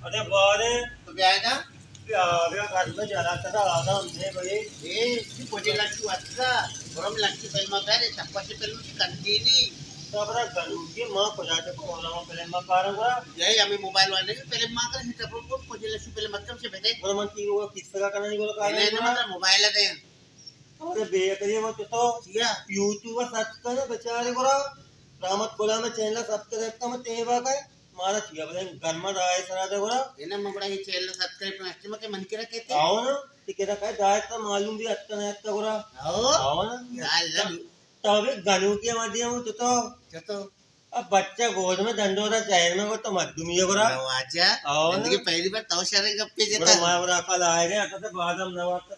ارے بارے، تو بیا گا؟ بیا، بیا، گھر میں جلا تھا، آدم نے بھائی۔ اے، تو مجھے لگتی واسطہ، اور ہم لگتی فلم آتا ہے، چھپا سے فلم کی کنٹینی۔ تو اپنا گھر کی ماں کو جاتے کو مولا فلم میں کارا گا۔ یہی ہمیں موبائل والے کی فلم ماں کا، ہی تب کو مجھے لگتی فلم مت کم سے بیٹھے۔ اور من کی وہ کس طرح کا نہیں بولا کارا نہیں، نہیں، گا؟ مطلب موبائل ہے۔ ارے بے کریے وہ تو، تو کیا؟ یوٹیوب پر سرچ کرے بیچارے گورا، رحمت غلام چینل سبسکرائب کر، میں تیوا کا۔ مارا چیا بلے گھر میں رائے سرا دے گورا۔ ہے نا، میں بڑا یہ چینل سبسکرائب کرنا، اس میں کہ من کرا کہتے؟ آؤ نا، تو کہتا کہ دائت کا معلوم بھی اتنا ہے اتنا گورا۔ آؤ۔ آؤ نا۔ یا اللہ۔ تو بھی گنو کے مدی ہوں تو تو۔ کیا تو؟ اب بچہ گود میں ڈنڈورا شہر میں وہ تو مردمی ہے گورا۔ واجہ۔ آؤ نا۔ زندگی پہلی بار تو شہر گپے گورا جتا۔ میں گورا کل آئے گئے، اتا تو بعد ہم نہ وقت